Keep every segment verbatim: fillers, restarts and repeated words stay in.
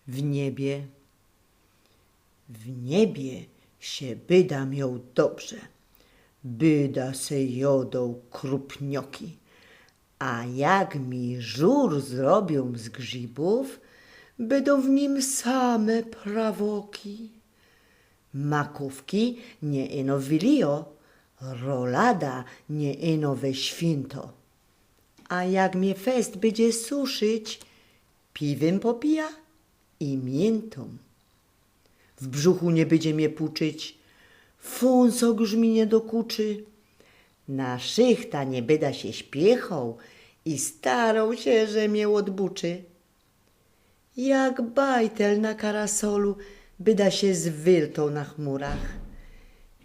W niebie. W niebie sie byda mioł dobrze. Byda se jodōł krupnioki. A jak mi żur zrobiōm z grzibōw, bydōm w nim same prawoki. Makōwki niy ino w Wilijo, rolada niy ino we świynto. A jak mie fest bydzie suszyć, piwym popija i miyntōm. W brzuchu niy bydzie mie puczyć, fōnsok już mi niy dokuczy. Na szychta niy byda sie śpiychoł i staroł sie, że mie ôdbuczy. Jak bajtel na karasolu byda sie zwiltoł na chmurach.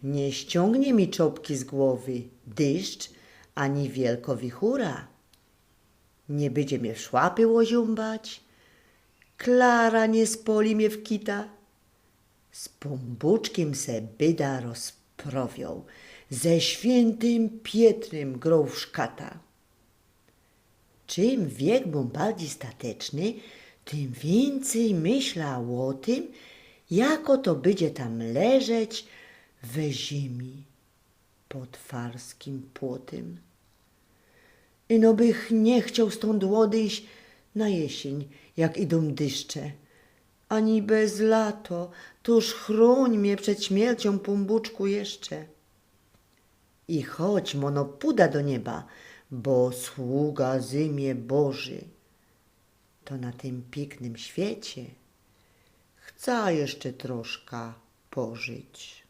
Niy ściōngnie mi czopki z głowy dyszcz ani wielko wichura. Niy bydzie mie w szłapy ôziōmbać, Klara niy spoli mie w kita. Z Pōnbōczkiym se byda rozprowioł, ze świyntym Pietrym groł w szkata. Czym wiek bōm bardzij stateczny, tym wiyncyj myśla ô tym, jako to bydzie tam leżeć we ziymi pod farskim płotym. Ino bych niy chcioł stōnd ôdyjś na jesyń, jak idōm dyszcze. Ani bez lato, tōż chrōń mie przed śmierciōm, Pōnbōczku, jeszcze. I choć mōno puda do nieba, bo sługa zymie Boży, to na tym piyknym świecie chca jeszcze troszka pożyć.